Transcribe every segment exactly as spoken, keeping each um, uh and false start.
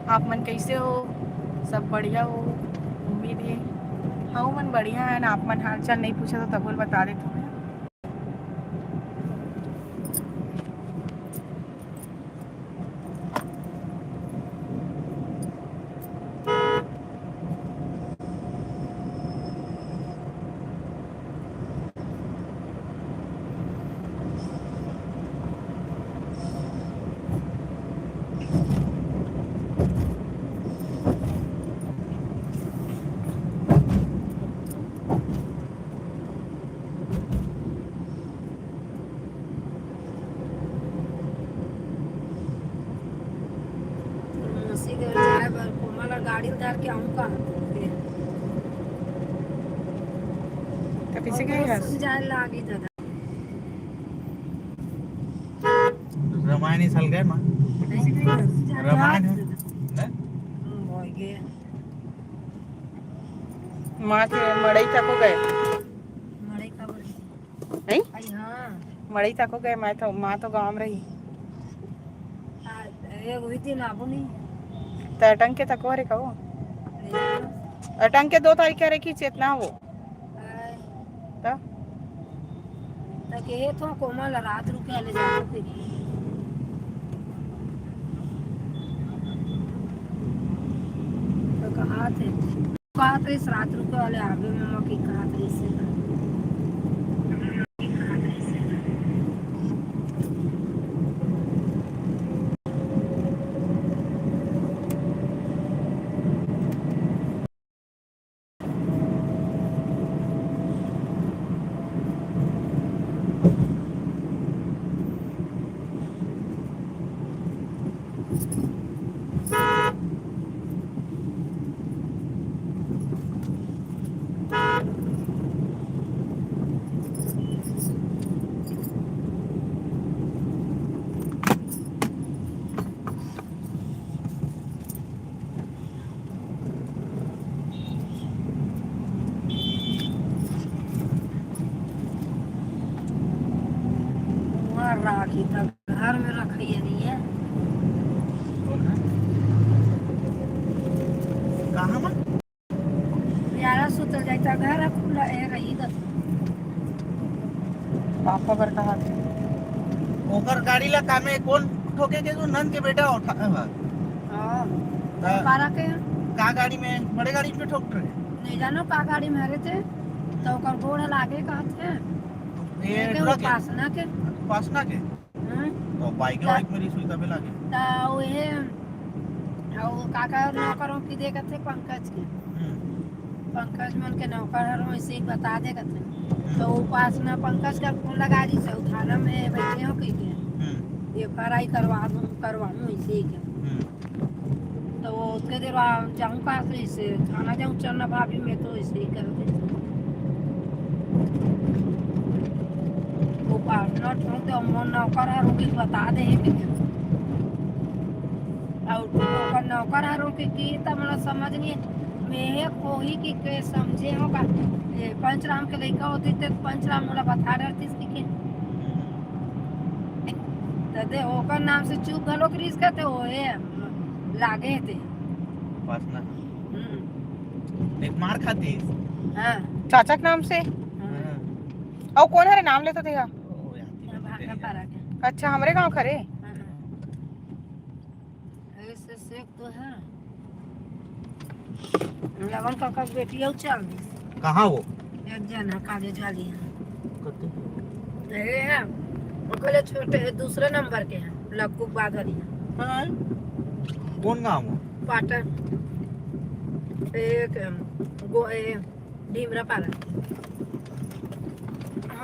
आप मन कैसे हो? सब बढ़िया हो, उम्मीद है। हाँ, मन बढ़िया है ना। आप मन हाल चाल नहीं पूछा तो तबोल बता देता हूँ। मौसी घर जाए बर कोमल ह गाड़ी उतार के आऊँ का? त कैसे गए हस? जाए लागी दादा। रामायण ही साल गए माँ। रामायण है। हैं? माँ के मड़ई तको गए। मड़ई का बोल? नहीं? अरे हाँ। मड़ई तको गए, मैं तो, माँ तो गाँव में रही। आ, ए, वही दिन आबो नहीं। त अटंग के तको हरे कहो। नहीं। अटंग के दो तारीख के हरे की चेतना हो। आय। त? त कहे तो कोमल रात रुके ले जाओ फिर। तो कहा थे? कहा थे इस रात रुके वाले आगे में मम्मा की कहा थे इससे। वहाँ राखी त घर में रखिए नहीं है। कौन है? कहाँ में? प्यारा सुतल जाए त घर खुला ए रही द। पापा बर कहा थे। ओकर गाड़ी ला कामे कौन ठोके के? जो नंद के बेटा उठा। हाँ। हाँ। बारह के। का गाड़ी में? बड़े गाड़ी पे ठोक रहे। नहीं जानो का गाड़ी में हरे थे, तो ओकर गोड़ लागे कहत है। ये लेकिन उपासना के। उपासना के? हम्म। तो बाइक, त-, बाइक में रिस हुई तबे लागे। त उहे, और काका नौकरों की देखत है पंकज के। हम्म। पंकज मन के नौकर हर वैसे ही बता दे कथे। हम्म। तो उपासना पंकज का फोन लगा दी से, थाना में बैठे हो कह के। हम्म। एफ आई आर करवा दूँ, करवा दूँ इसी के। हम्म। तो वो उसके देर बाद जाऊँ कहाँ से इसे, थाना जाऊँ चलना भाभी, मैं तो ऐसे ही कर देती। वो पार्टनर ठोक दे, मोर नौकर है, वो भी बता दे है कि नहीं। और ओकर नौकर है, रोके की, तब मोला समझ नहीं, मैं कोही की के समझे हो का? ए, पंचराम के लइका होती ते पंचराम मोला बता डरतीस कि के। त दे, ओकर नाम से चुप घलो करिस का, ते ओहे लागे ते। उपासना। हम्म। एक मार खातीस। हाँ। चाचा के नाम से? हाँ। हाँ। अउ कौन हरे नाम लेता तेहा? ओ, यार, भागा पारा के। अच्छा, हमरे गांव खरे? हाँ। ऐसे सेक तो है। लवन काका के बेटी अउ चल दी। कहाँ वो? एक जन है, कागज वाली है। कते? ए है, ओकले छोटे है, दूसरे नंबर के है, लक्कू बागरी है। हाँ। कौन गाँव वो? पाटन। एक, गो-, ए, भीमरा पारा।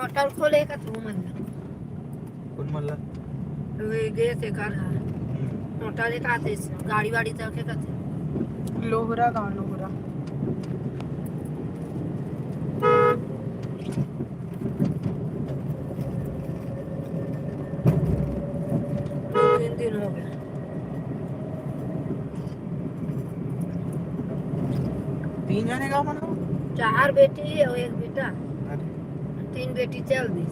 होटल खोले का तू मन ला? कौन मन ला? वे गे ते कर हा। हम्म। होटल एक आते से, गाड़ी वाड़ी तक के कते। लोहरा गाँव, लोहरा। तीन दिन हो गया। तीन जने का मन हो? चार बेटी और एक बेटा। अरे। तीन बेटी चल दी।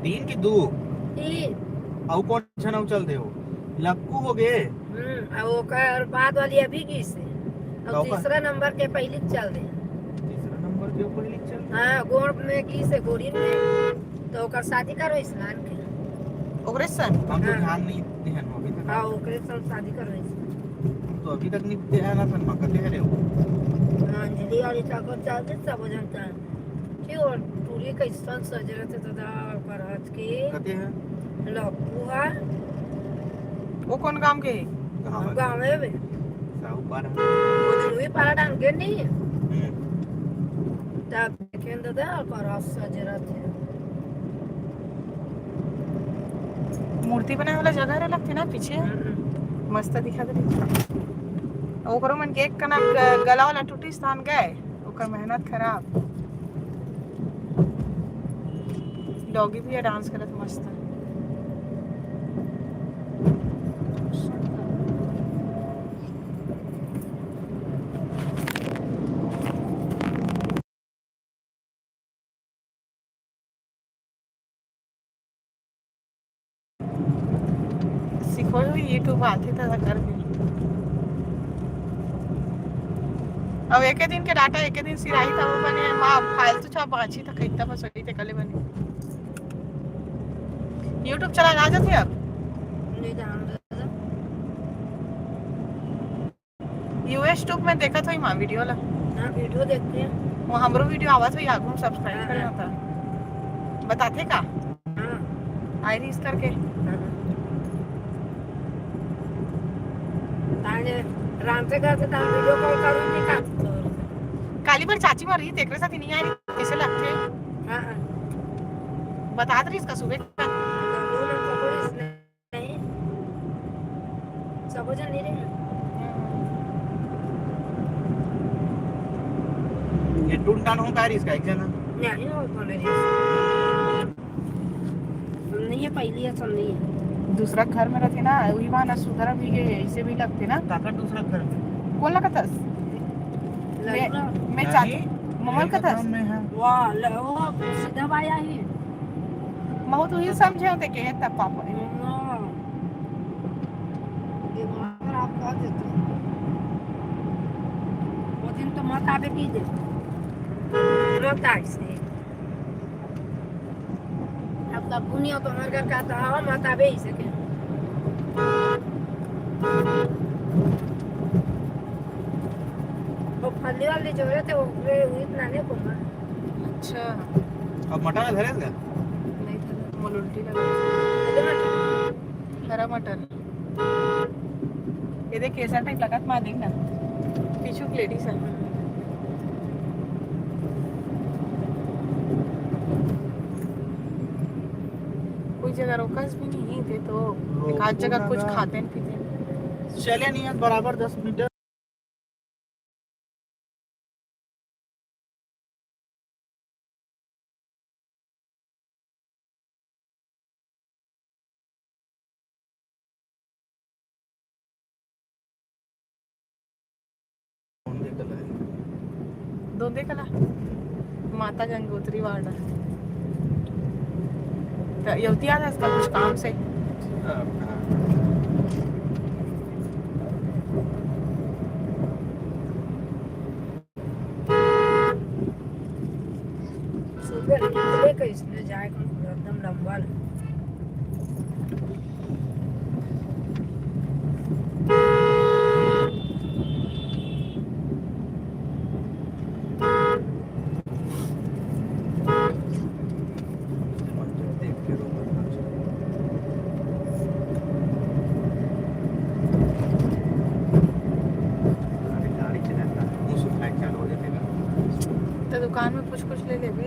तीन की दो? तीन। अउ कौन झन अउ चल दे हो? लक्कू हो गए। हम्म, अउ ओकर बाद वाली अभी गिस हे। अउ का ओकर? तीसरा नंबर के पहिली चल दे। तीसरा नंबर के पहिली चल दे? हाँ, गोड़ में गिस हे, गोड़ी में। तो ओकर शादी करो इस्लान के। ओकरे सन? हम तो हाँ। ध्यान नहीं देहन अभी तक। हाँ, ओकरे सन शादी करो इस्लान। तो अभी तक नहीं देहन ना सन, कते हरे हो? हाँ, अंजलि वाली चाकर चल दे, सब हो जाता है। क्यों? टूरी कैसन सजे रहते दादा, ओकर हाथ के। कते है? लक्कू है। वो कौन गांव के है? गांव है। गांव है बे। साहूपारा। वो दिन भी पारा डाल के नहीं। हम्म। तब देखें दादा, ओकर हाथ सजे रहते। मूर्ति बनाए वाला जगह रहे लगते ना पीछे। हम्म। मस्त दिखा दे। ओकरो मन के एक कना ग-, गला वाला टूटी स्थान गए। ओकर मेहनत खराब। डॉगी भी है डांस करत मस्त। सीखो ही YouTube आथे त कर दे। अब एके दिन के डाटा एके दिन सिराही त बने, माँ फालतू छा बाँची त खैता बस वही ते कले बने। YouTube चला आ जाथे अब। नहीं जान दादा। यूएस ट्यूब में देखत होई माँ वीडियो ला। हाँ, वीडियो देखते हैं। वो हमरो वीडियो आवत होई, आगू में सब्सक्राइब हाँ, करना हाँ। था। बताथे का? हाँ। आइरिस करके। हाँ। ताने रांचे करते ताने वीडियो कॉल करूँ कि का? काली बार चाची मर रही, तेकरे साथ ही नहीं आ रही, कैसे लगते? हाँ, हाँ। बतात रही इसका सुबह का। हाँ, वो लोग तो थोड़ी इसने नहीं। सब जन नहीं रहे। ये टून टान हो का रही इसका एक जना? नहीं, नहीं, वो कौन है जी? हम नहीं है, पहली है, सब नहीं है। दूसरा घर में रहते ना, वही बहाना सुधरा भी गए, ऐसे भी लगते ना। काका दूसरा घर में। कौन लगत हस? लड़का। मैं, मैं चाची, नहीं, ममल लड़का कथस। काम में है। वाह, ल-, वो सीधा बाया ही। महू तो ही समझे होते के है तब पापा ने। हाँ। दिमाग खराब कर देते हैं। वो दिन तो मत आवे की दे। मत आइसे। अब कभू नहीं हो तो हमारे घर का तो हवा मत आवे ही सके। वो फली वाली जो रहते वो वे हुई इतना नहीं को मार। अच्छा। अब मटर धरे थे? नहीं था, मोल उल्टी लगा। अरे मटर। हरा मटर। ये देख कैसा टाइप लगत मा देख ना। पीछू के लेडीज है। कोई जगह रोकस भी नहीं थे तो एक आध जगह कुछ खाते न पीते। चले नहीं है बराबर दस मीटर। दोंदे कला। माता गंगोत्री वार्ड। त यवती आ जास का कुछ काम से। सुबह निकले कइसने जाए कौन एकदम लंबा ले। तो दुकान में कुछ कुछ ले लेबे।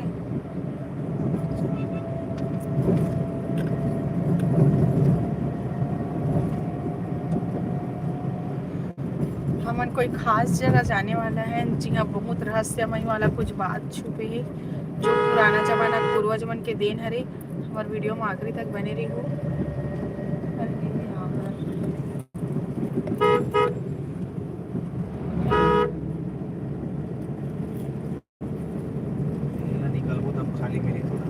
हमन कोई खास जगह जाने वाला है, जिहाँ बहुत रहस्यमय वाला कुछ बात छुपे हे, जो पुराना जमाना के पूर्वज मन के देन हरे। हमर वीडियो में आखिरी तक बने रहिहू। निकलबो तब खाली मिली थोड़ा।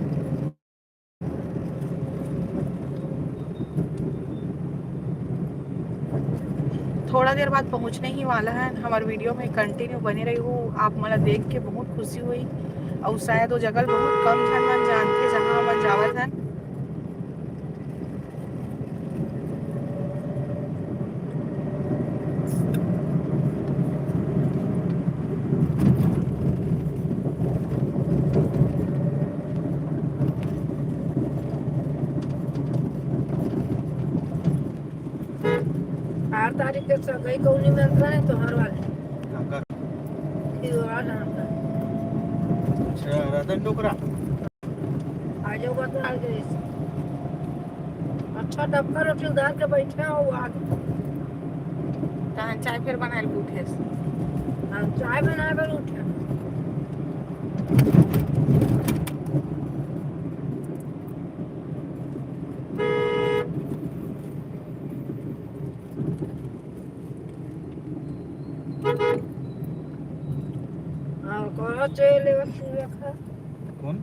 थोड़ा देर बाद पहुंचने ही वाला है। हमारे वीडियो में कंटिन्यू बने रही हूँ, आप मन ला देख के बहुत खुशी हुई। और शायद वो जगह बहुत कम झन मन जानथे जहाँ हमन जावत हन। आठ तारीख के सगाई कौन निमंत्रण है तोहर वाले? काकर? खिलवाड़ धाम का। अच्छा, रतन डोकरा। आ जाओ, बता दे। अच्छा, डबका रोटी उधार के बैठे हो, आ गए। तहन चाय फिर बनाए ला उठे। हाँ, चाय बनाए बर उठे। हाँ, कहाँ चले लेवत तू रखा? कौन?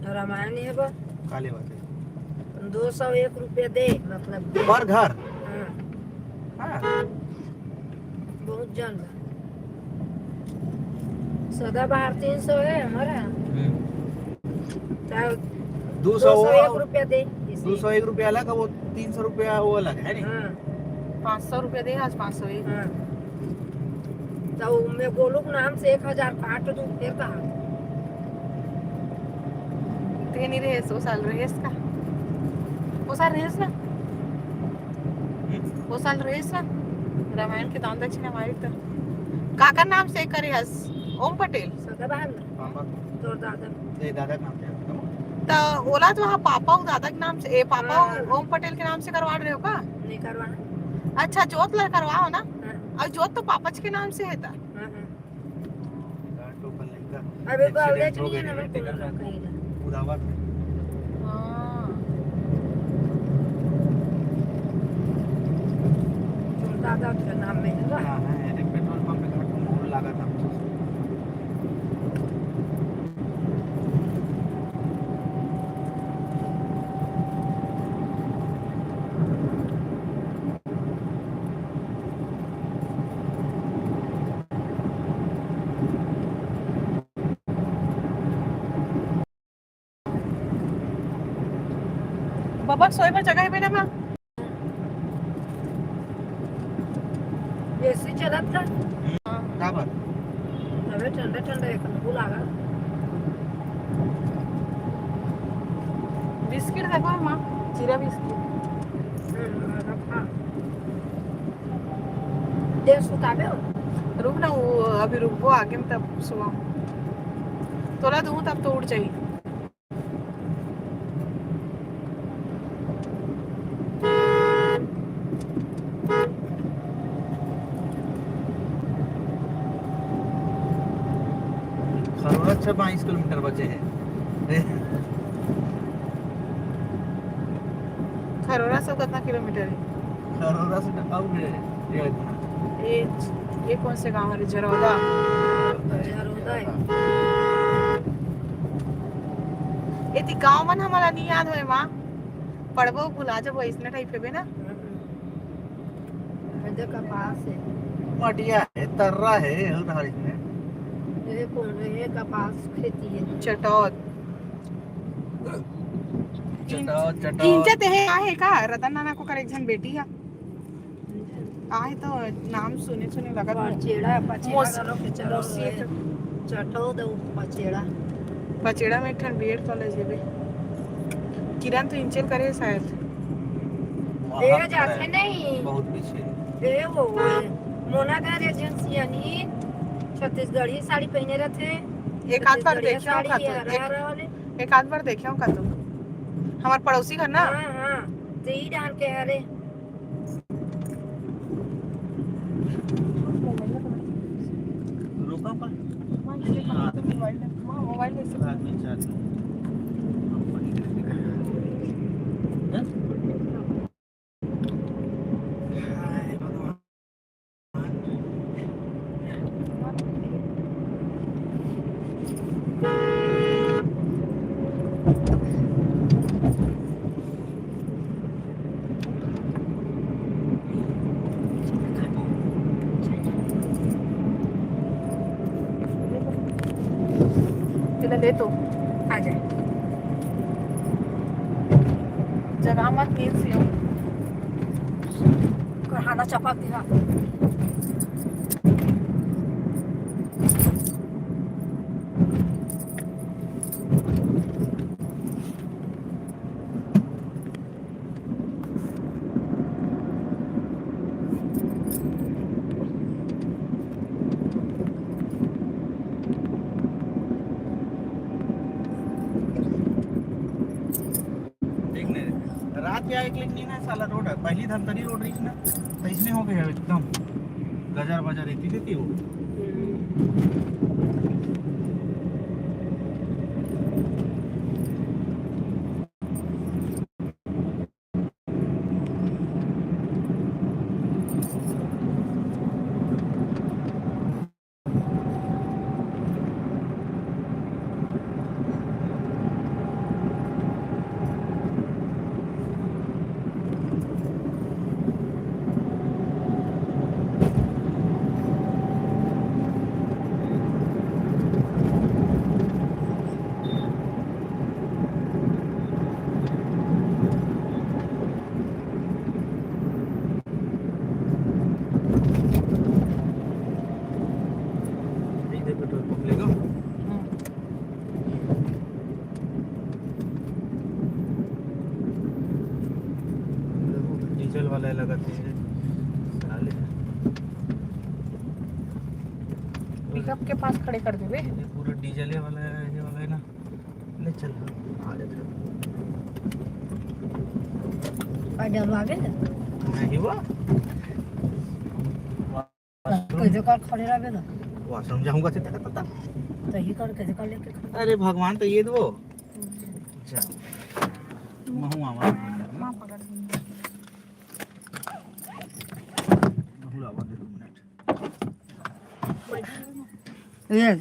रामायण हे बा। का लेवत है? दो सौ एक रुपया दे, मतलब। पर घर? हाँ। हाँ। बहुत जन बा। सदाबहार तीन सौ है हमारा। हम्म। तो दो सौ दो सौ एक वो, रुपया दे, इसी। दो सौ एक रुपया अलग, वो तीन सौ रुपया वो अलग है नी? हाँ। पाँच सौ रुपया दे, आज पाँच सौ एक। हाँ। तो मैं गोलू के नाम से एक हजार काट दूँ, फिर कहाँ? ते नहीं रहेस, वो साल रहेस का? वो साल रहेस ना? वो साल रहेस ना? रामायण के दान दक्षिणा मारी तो। काकर नाम से करे हस? ओम पटेल। सदाबहार ना? पापा। तोर दादा। ए, दादा के नाम से है। तो ओला तो हाँ पापा अउ दादा के नाम से, ए, पापा हाँ। ओम पटेल के नाम से करवा रहे हो का? नहीं करवा। अच्छा, जोत ला करवाओ ना। हाँ। और जोत तो पापच के नाम से है ता। हाँ, हाँ। अबे तो आवले चली ना, मैं कौन का कहीं ना। उदावत। हाँ। जोत दादा के नाम में है ना? हाँ, हाँ, अरे पेट्रोल पंप पे घाट में मोड़ लगा था। बबा, सोए बर जगह हे बेटा माँ? एसी चलत था। हाँ। का बात? अबे ठंडा ठंडा एक नंबर लागा। बिस्किट देखो माँ, जीरा बिस्किट। हम्म, हाँ। दे सुताबे हो? रुक ना, वो अभी रुकबो आगे में तब सुआ। तोला दूँ तब तो उठ जाई। खरोरा से बाईस किलोमीटर बचे हे। खरोरा से कितना किलोमीटर हे? खरोरा से तो कम हे, ये इतना। ये, ये कौन से गांव हे? जरौदा। जरौदा हे। एती गांव मन हमला नहीं याद होए माँ, पढ़बो भुला जबो, इसने टाइप हेबे ना। हम्म। ये कपास हे। मटिया हे, तर्रा हे, उधार इसमें। ये कौन हे? ये कपास खेती हे। चटौत। चटौत, चटौत। इंचत हे, आहे का? रतन नाना को कर एक झन बेटी हे। आहे तो नाम सुने सुने लगत हे। पचेड़ा, पचेड़ा मोस-, घलो के चलो मोसी हे। चटौत अउ पचेड़ा। पचेड़ा में एक ठन B.Ed college हेबे। किरण तो इंचेल करे शायद। वहाँ ए, जाथे नहीं। बहुत पीछे। ए, वो, वो, मोना घर एजेंसी यानी छत्तीसगढ़ी साड़ी पहने रहथे। एक आध बार छत्तीसगढ़िया देखे हो साड़ी, का तो? हरा, एक, हरा वाले। एक आध बार देखे हो का तो? हमार पड़ोसी घर ना? हाँ, हाँ। तो ई डाल के, अरे। रोका पर। हाँ, तो मोबाइल, हाँ, मोबाइल में से। बाद में चार्ज। हैं? हाय भगवान। ले तो आ जाए। जगह मत नींद से हो। कोई हाना चपक दिया। देख ने, रात के आए के लेकिन ना साला रोड है, पहली धमतरी रोड रही ना, तो इसमें हो गया एकदम गजर बजर रहती देती हो। इधर पेट्रोल पंप लेगा। डीजल वाला लगा दीजिए साले। पिकअप के पास खड़े कर देबे। ये पूरा डीजल वाला है, ये वाला है ना। ले चल, आ जा चल। आ डलवा के ना। नहीं हुआ। कैसे कर खड़े रहबे ना? वॉशरूम जाऊंगा तो तेरा पता। तो ही कर, कैसे कर लेके खड़े? अरे भगवान, तो ये दो। जा। महू आवा। माँ पकड़। महू आवा दे दो मिनट। ये।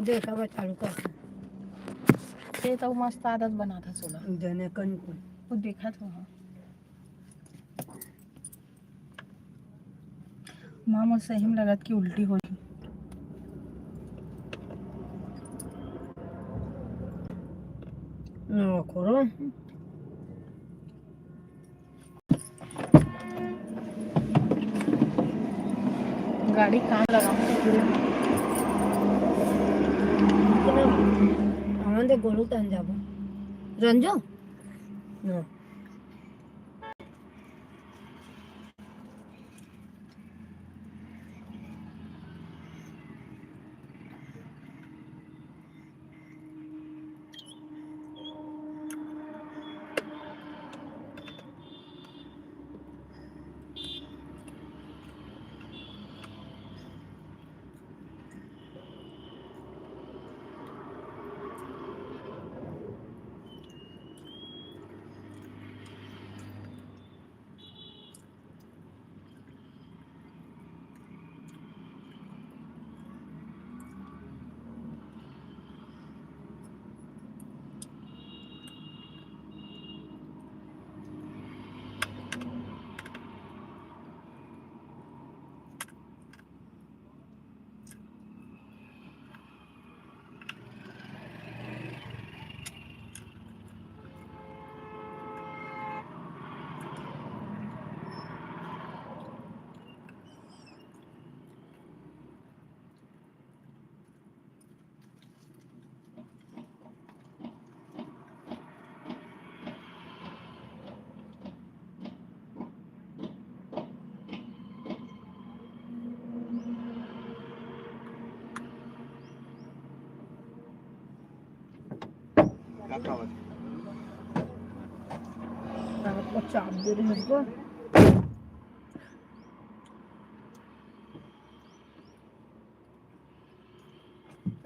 देख, अब चालू कर। ये तो मस्त आदत बना था सोला। जने कन को। वो देखा था, हाँ। माँ, मोर सही में लगत कि उल्टी होही। ना करो। गाड़ी कहाँ लगाऊं? हमन दे गोलू तन जाबो। रंजो? ना। आपको चाप दे रहे हैं इसको।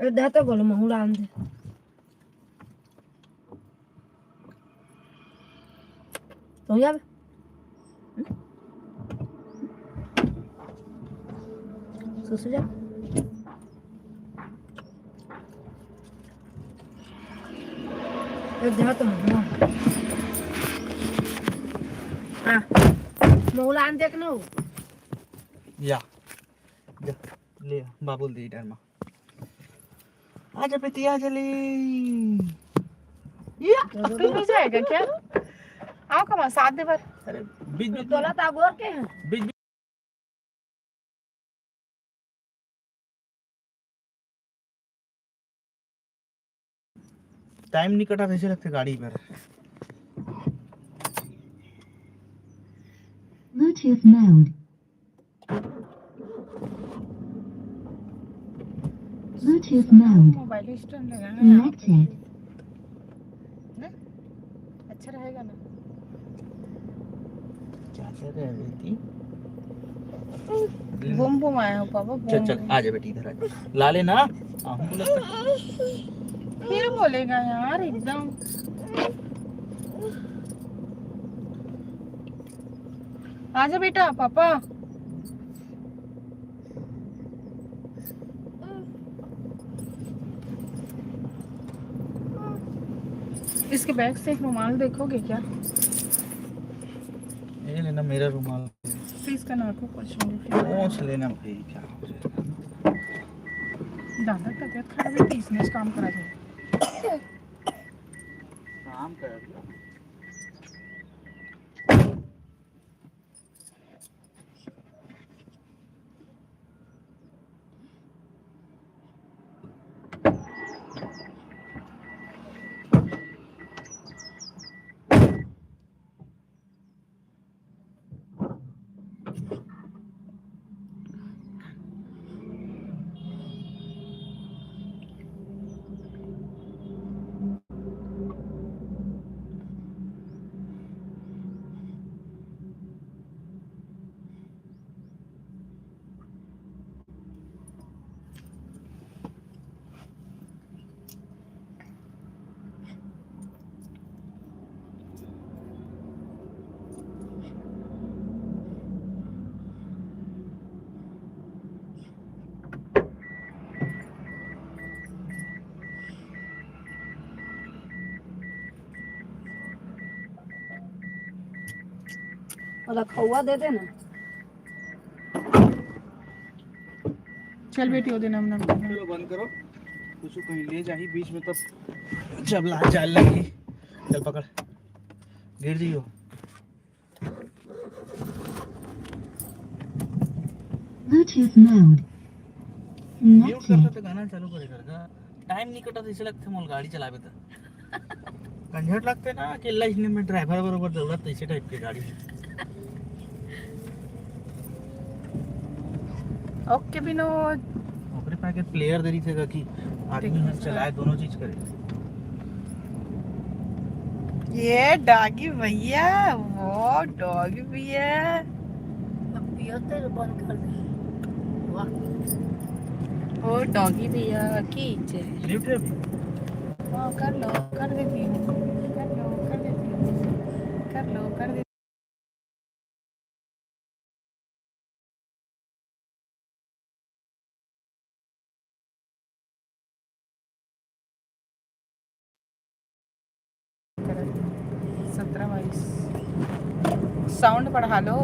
ए, दे तो गोलू, महू ला दे। तो यार। सुसु जा। ए, दे तो महू। हाँ। महू ला दे के ना। या। ले, बाबुल दे डर मा। आजा बेटी, आजा ले। या, फिर भी जाएगा क्या? आओ कमा, साथ दे बार। अरे, बीच, बीच में। तोला तो गोर के हैं। बीच, बीच। टाइम नहीं कटा, वैसे लगते गाड़ी पर। Bluetooth mode। Bluetooth mode। Mobile stand लगा है। Connected। ना? अच्छा रहेगा ना? क्या कर रहे हैं बेटी? बूम बूम आया हो पापा, चल, बूम चल, बूम। आ जा बेटी, इधर आ जा। ला लेना। आ, हम बोला था। फिर बोलेगा यार एकदम। आजा बेटा, पापा। इसके बैग से एक रुमाल देखोगे क्या? ये लेना मेरा रुमाल। प्लीज का नाको पोंछ लेना भाई, क्या हो जाएगा? दादा तबीयत खराब है, इसने काम करा दे। काम कर। ओला खौआ दे दे ना। चल बेटी, वो देना हमने। चलो बंद करो, कुछ कहीं ले जाही बीच में, तब जब ला जाए लगी। चल पकड़, गिर जियो। Bluetooth mode। म्यूट करता तो गाना चालू करे करगा। टाइम नहीं कटा तो इसे लगते मोल गाड़ी चलावे तो कंझट लगते ना, अकेला इसने में ड्राइवर बरोबर दौड़त तैसे टाइप के गाड़ी। ओके विनोद। ओकरे पाके प्लेयर देरी थे कि आदमी देख, हम चलाए, दोनों चीज करे। ये डॉगी भैया, वो डॉगी भैया। अब पियो तेरे बंद कर दे। वाह। वो डॉगी भैया की जय। लिफ्ट है? हाँ, कर लो, कर देती हूँ। कर लो, कर देती हूँ। कर लो, कर देती हूँ। सत्रह बाईस। साउंड बढ़ा लो।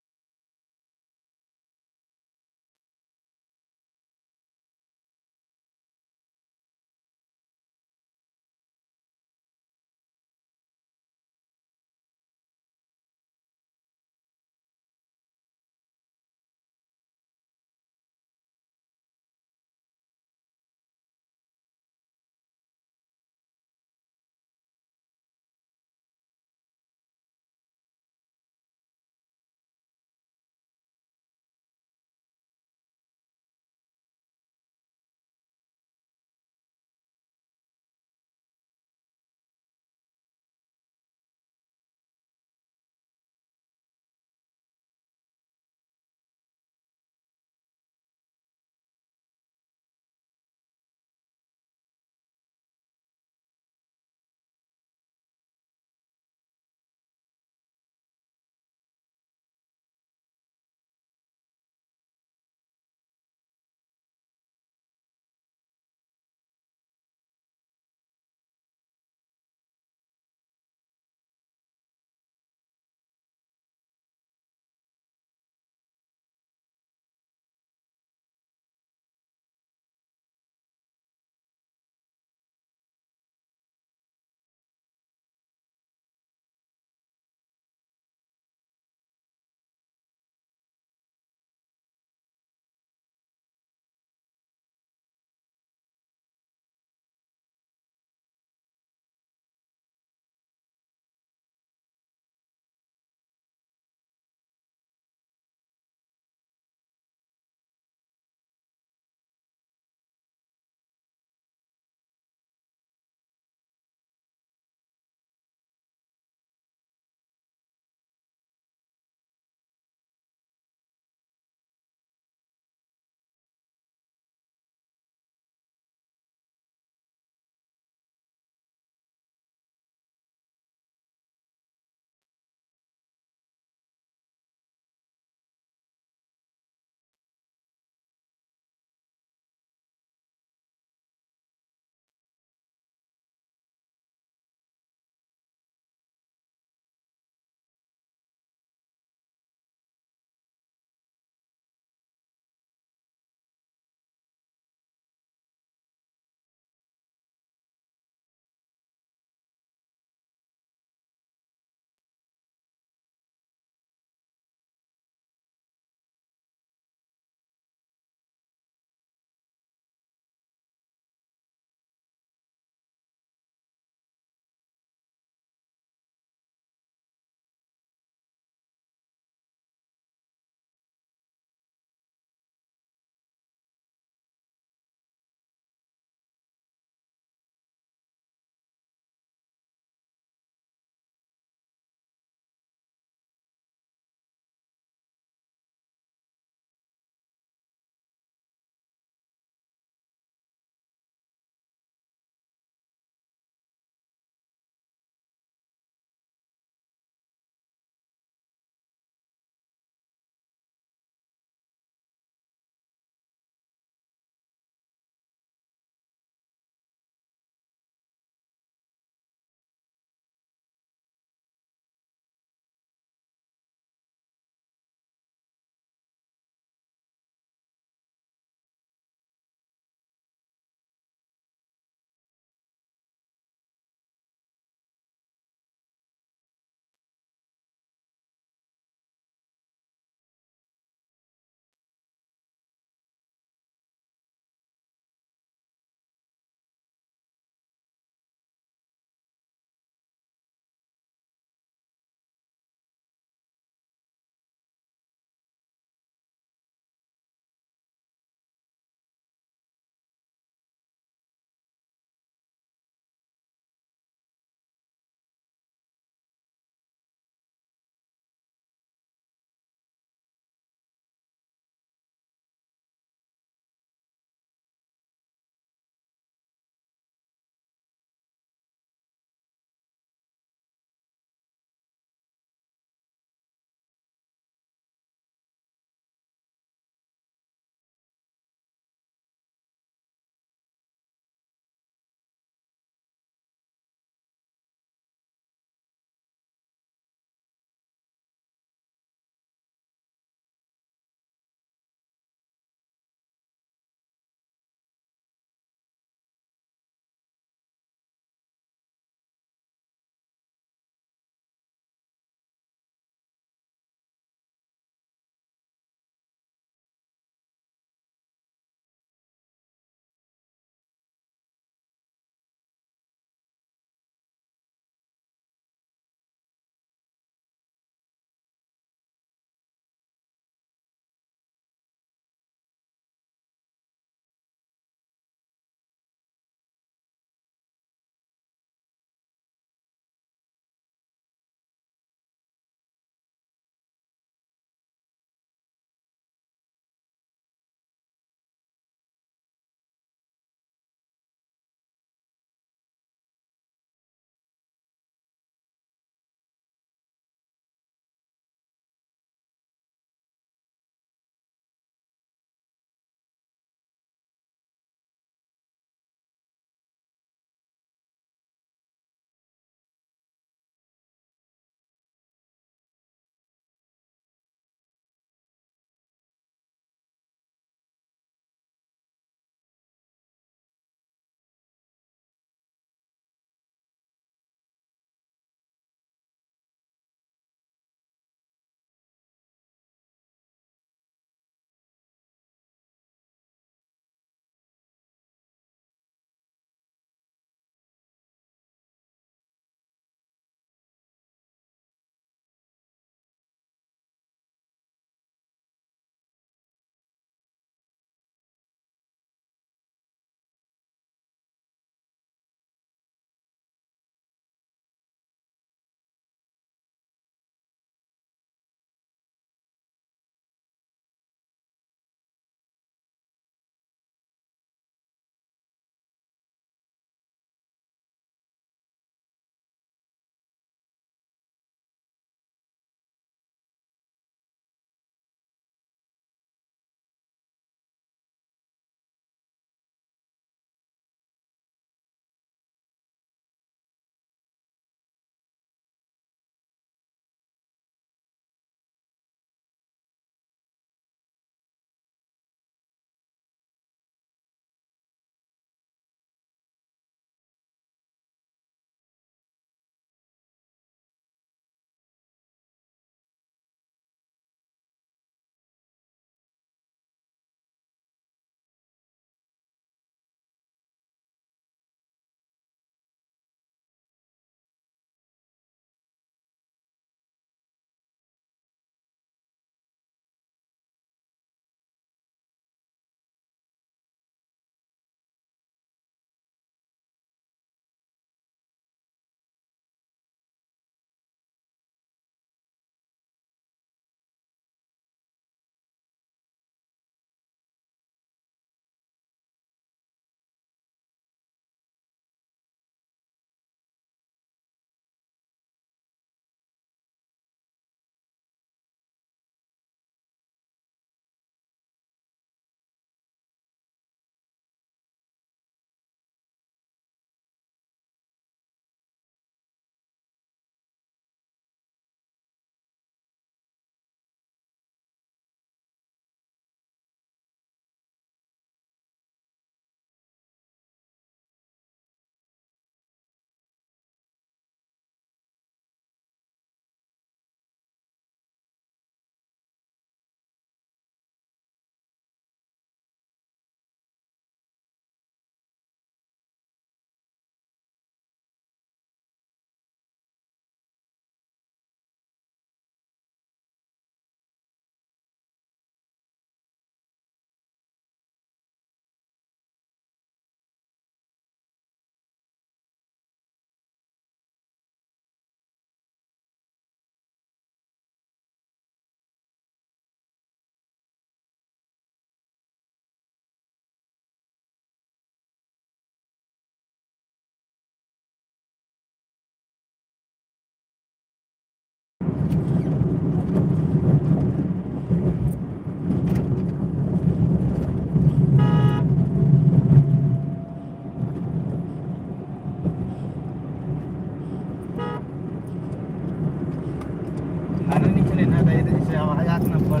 नंबर,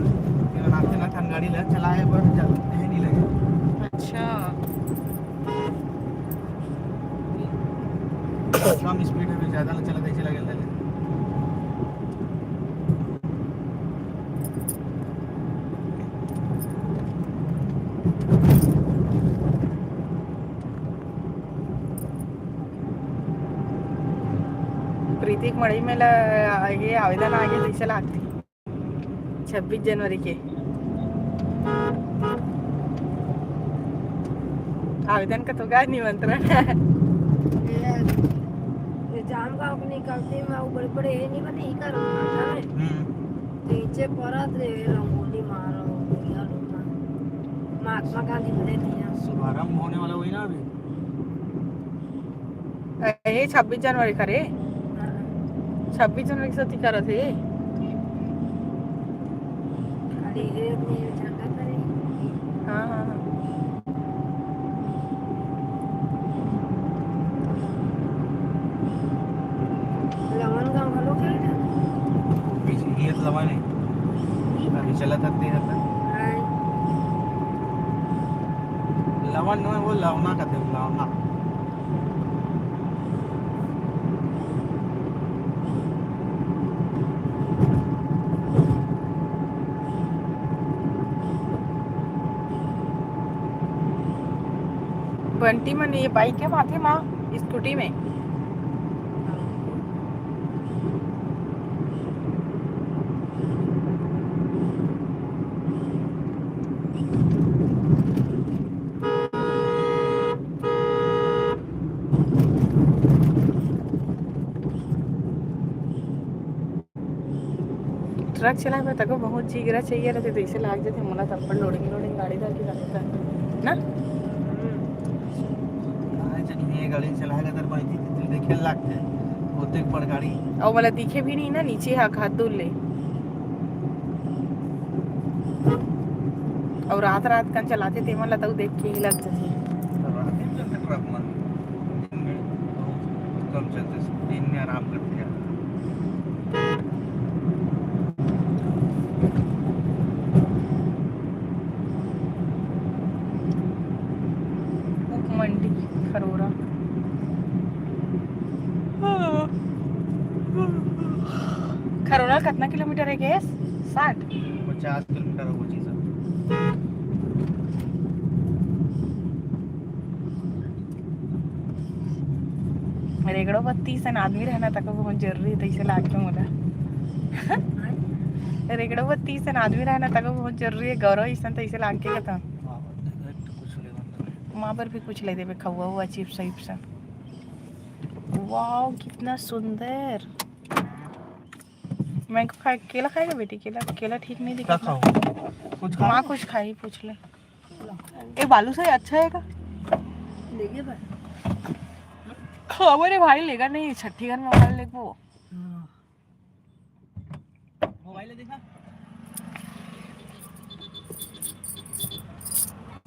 तेला नाथे ना ठन गाड़ी ला चलाए बर जा-, देहे नहीं लगे। अच्छा। कम स्पीड में ज्यादा ला चला, कैसे लगे लगे। प्रीति के मड़ई में ला, ये आवेदन आगे कैसे लागथे? छब्बीस जनवरी के आवेदन का तो गा निमंत्रण है। ये, ये जाम का अपनी गलती में वो बड़े बड़े ये नहीं बने, इकर हम्म। नीचे परत रे रंगोली मारो, भैया लोग ना। महात्मा गांधी बने दिया। शुभारंभ होने वाला वही ना अभी। ए, छब्बीस जनवरी का रे? हाँ। छब्बीस जनवरी के सेती करत हे। खाली ये अपने झंडा करे। हाँ, हाँ, हाँ। लवन गाँव घलो के ना? पीछे ये तो लवन है। अभी चला था तेरा था। हाँ। लवन में वो लवना का थे, लवना। बंटी मन ये बाइक के माथे मा स्कूटी में। ट्रक चलाए बर तको बहुत जिगरा चाहिए रहते, तो इसे लाग जाते मोला तब पर लोडिंग, लोडिंग गाड़ी धर के जाते ना। हम्म। काहे चलिए ये गाड़ी चलाए ला तर भाई जी, दिल देखे लागते, ओतेक बड़ गाड़ी। अउ मोला दिखे भी नहीं ना, नीचे हा हाथ दूर ले। अउ रात, रात कन चलाते, तेमन ला तउ देख के ही लग जाथे। रात में चलते ट्रक मन, दिन में बहुत कम चलते, दिन में आराम करते हैं। उप मंडी खरोरा। खरोरा कितना किलोमीटर है गैस? साठ? पचास किलोमीटर होगा जी सर। रेगड़ो बत्ती सन आदमी रहना तक बहुत जरूरी है, तैसे लागतो मोला। रेगड़ो बत्ती सन आदमी रहना तक बहुत जरूरी है, गौरव इसन तैसे लाग के कहता। माँ बर भी कुछ ले देबे, खउआ हुआ, चिप्स विप्स। वाओ, कितना सुंदर। मैं को खाए, केला खाएगा बेटी? केला, केला ठीक नहीं दिखा। खाओ, कुछ खाओ। माँ कुछ खाई, पूछ ले। ए, बालूशाही अच्छा है का? लेगे बा। खाओ रे भाई, लेगा नहीं, छठी घर में मोबाइल देखबो। हाँ। मोबाइल देखा।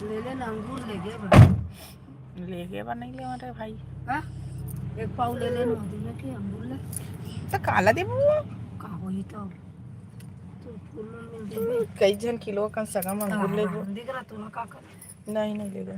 ले ले ना, अंगूर लेगे बा। लेगे बा, नहीं लेवा रे भाई। का? एक पाव ले ले ना, दुनिया के अंगूर ले। तो काला देबो? का होई तो? तो फूल में मिल जाए। कई झन किलो कन सगा में अंगूर लेबो। दिख रहा तोला का कर? नहीं, नहीं लेगा।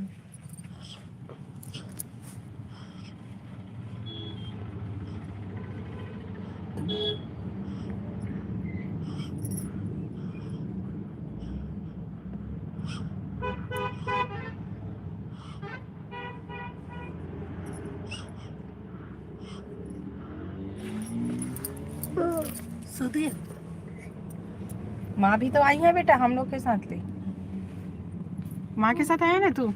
सुधीर। माँ भी तो आई है बेटा हम लोग के साथ ले। माँ के साथ आया ना तू?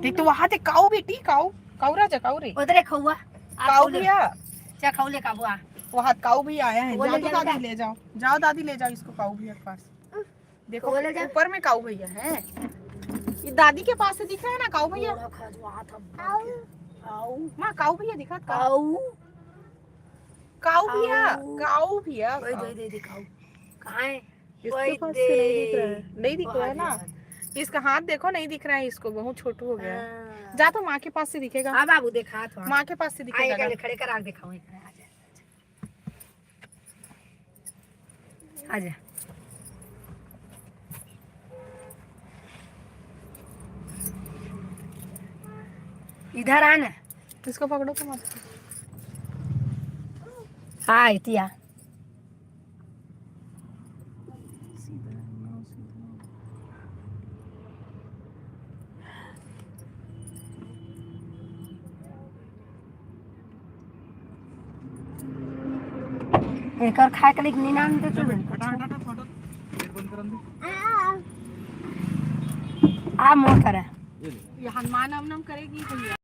देख तो वहां देख काऊ बेटी, काऊ, काऊ राजा, काऊ रे। उधर एक हुआ। काऊ भैया। जा खाऊ ले काबू आ। वहां काऊ भैया आया है। वो जा ले तो जा दादी बेटा। ले जाओ, जाओ दादी ले जाओ इसको काऊ भैया के पास। देखो वो ले जा। ऊपर में काऊ भैया है। ये दादी के पास से दिख रहा है ना काऊ भैया? थोड़ा खा जो हाथ हम काऊ। काऊ। माँ काऊ भैया दिखा था। काऊ। काऊ भैया, काऊ। काऊ भैया, वही काऊ। दे, दे, दे, काऊ। कहाँ है? इसके वही पास से नहीं दिख रहा है। दे। नहीं दिख वो रहा है हाथ ना? दिखा दे। इसका हाथ देखो, नहीं दिख रहा है इसको, बहुत छोटू हो गया है। हाँ। जा तो माँ के पास से दिखेगा। हाँ बाबू, देखा तो। माँ के पास से आ, दिखेगा ये ना? खड़े कर, आग दिखाओ, ये खड़े, आ जा। आजा। इधर आ ना। इसको पकड़ो तो मत। हाँ, इतिया। एकर खाए के लिए नीना आनते तो हटा, हटा, हटा, हटा। गेट बंद करन दे। आ मोर करा। ये ले। ये हनुमान वनुमान करेगी भैया।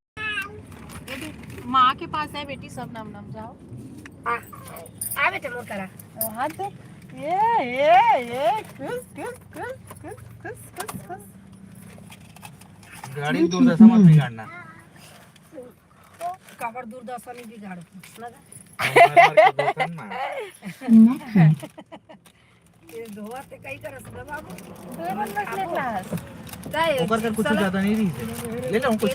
ये देख, माँ के पास है बेटी, सब नम नम जाओ। आ, आ बेटे मोर करा। ओ, हाथ दे। ये, ये, ये, खुश, खुश, खुश। गाड़ी की दुर्दशा मत बिगाड़ना। काबर दुर्दशा नहीं बिगाड़ो। मर, मर के धोखन मार। ये धोआ ते कई करस रे बाबू। दो मन बस ले क्लास। ओकर कर कुछ ज्यादा नहीं रही। ले लो कुछ।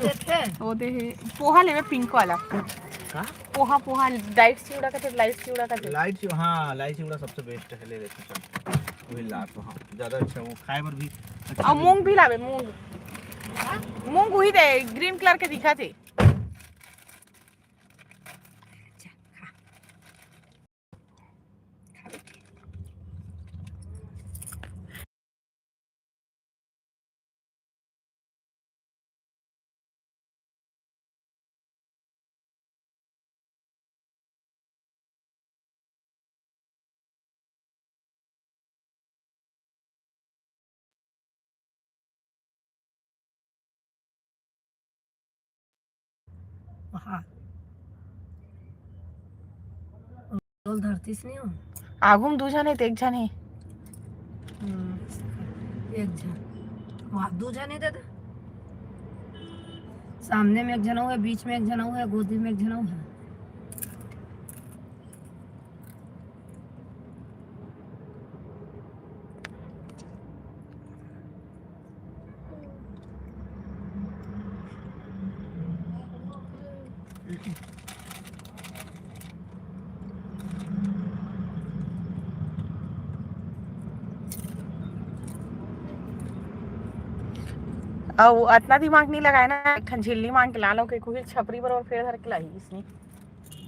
वो दे है, पोहा लेवे पिंक वाला। का? पोहा, पोहा, लाइट चिवड़ा का तो, लाइट चिवड़ा का तो। लाइट चिव-, हाँ, लाइट चिवड़ा सबसे बेस्ट है, ले लेते हैं, चल। वही ला तो, हाँ, ज्यादा अच्छा, वो खाए पर भी अच्छा और लगे। मूंग भी लावे, मूंग। मूंग वही दे, ग्रीन कलर के दिखा थे। हाँ। डोल धरतीस नहीं हो। आगू में दू झन हे त एक झन हे। हम्म, एक झन। वहाँ दू झन हे दादा। सामने में एक झन हुआ, बीच में एक झन हुआ, गोदी में एक झन हुआ। अउ अतना दिमाग नहीं लगाए ना, एक ठन झिल्ली मांग के ला लो, के कुहिल छपरी बर और फेर धर के लाही इसने।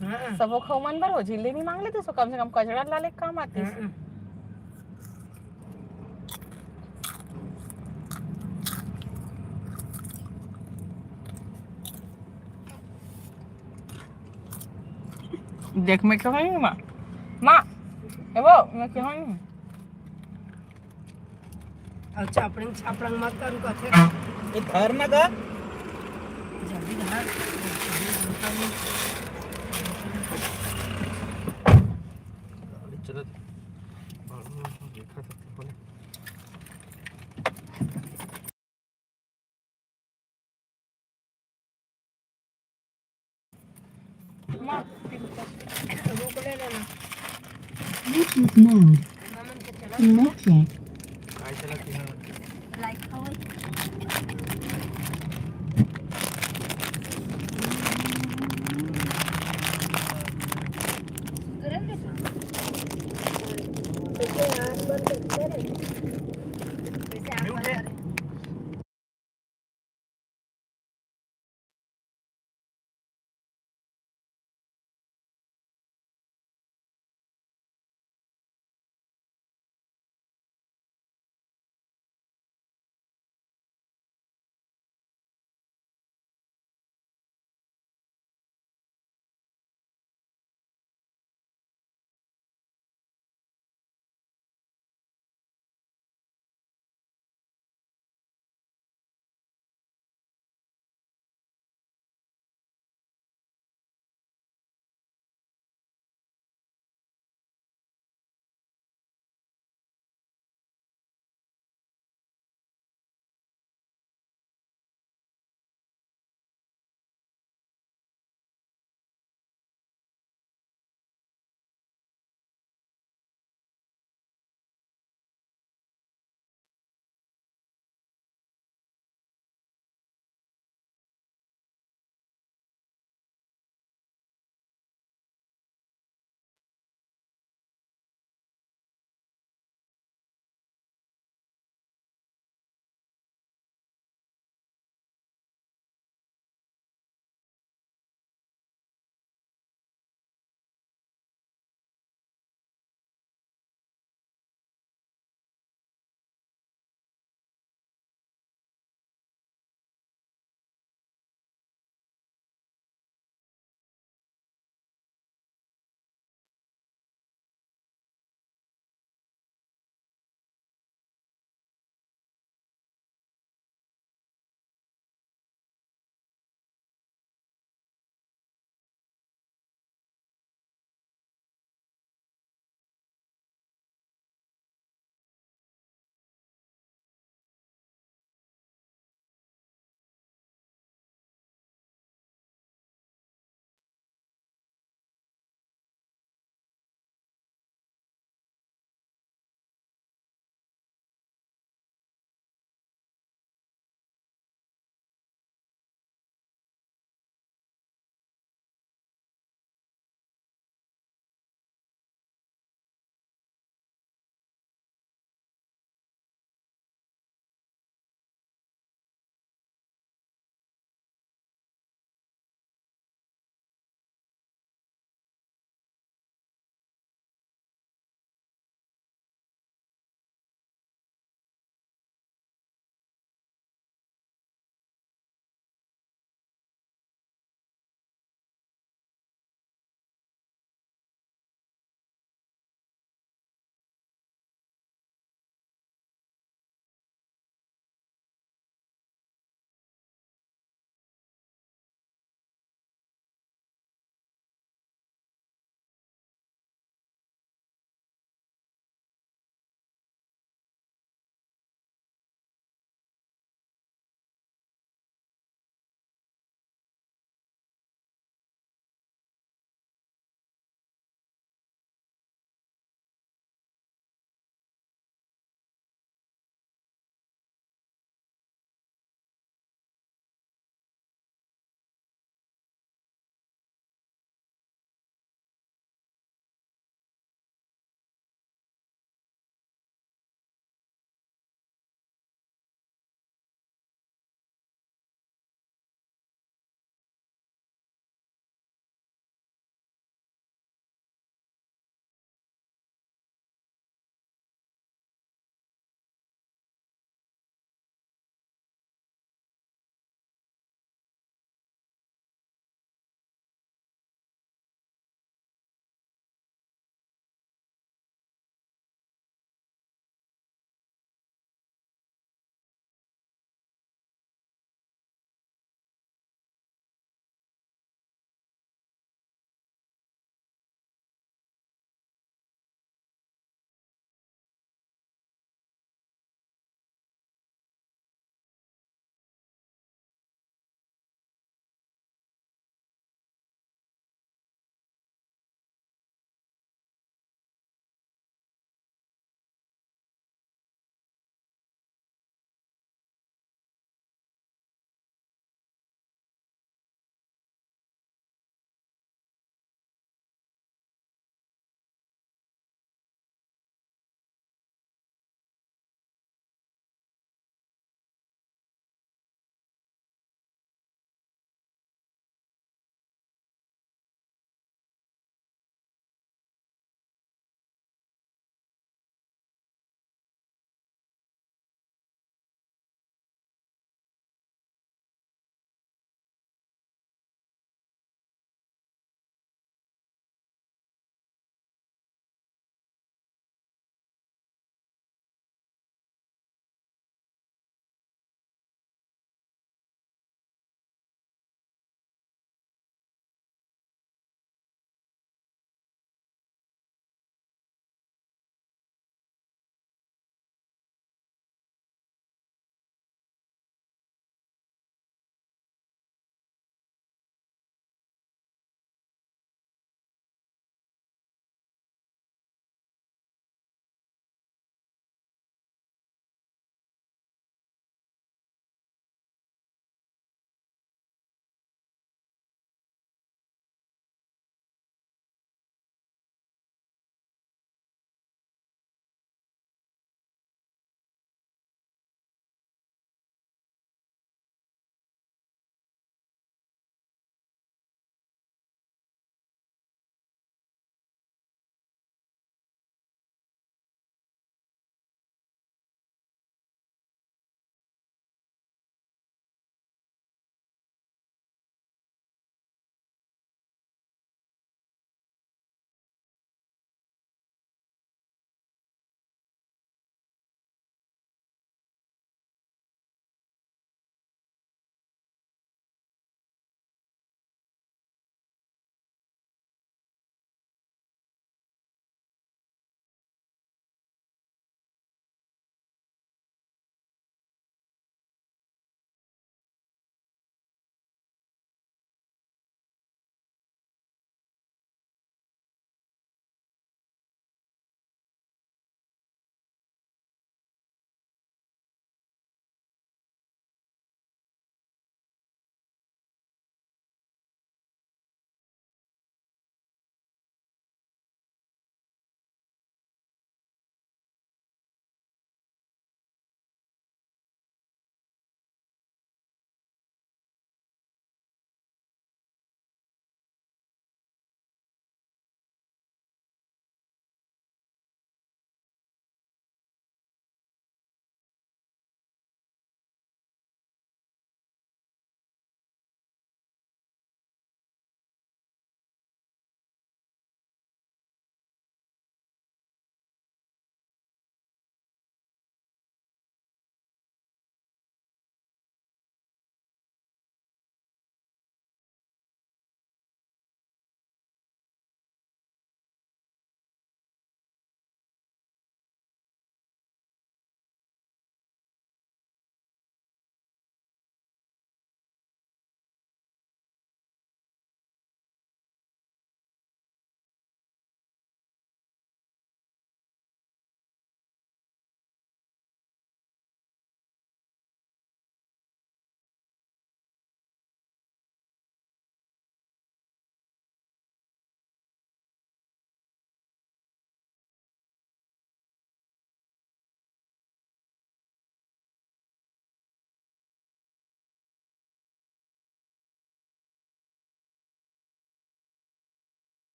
हाँ। सबो खऊ मन बर हो, झिल्ली नहीं मांग लेते, सो कम से कम कचड़ा ला ले काम आते। हाँ। देख, मैं क्यों नहीं माँ? माँ, ए वो, मैं क्यों नहीं? अउ चापड़िंग छापड़ंग मत करू कथे। ए, धर ना गा। जल्दी धर। गाड़ी चलत। देखा सकते बोले। Bluetooth mode. Connected.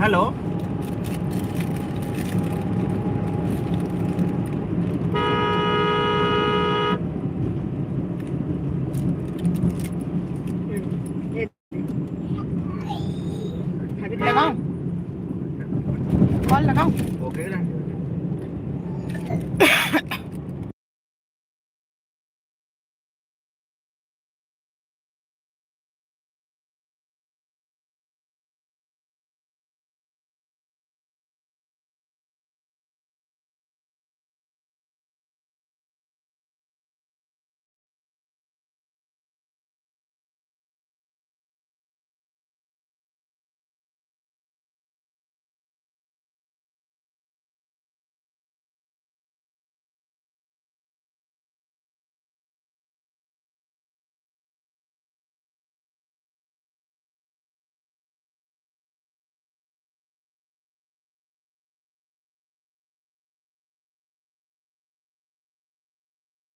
हेलो।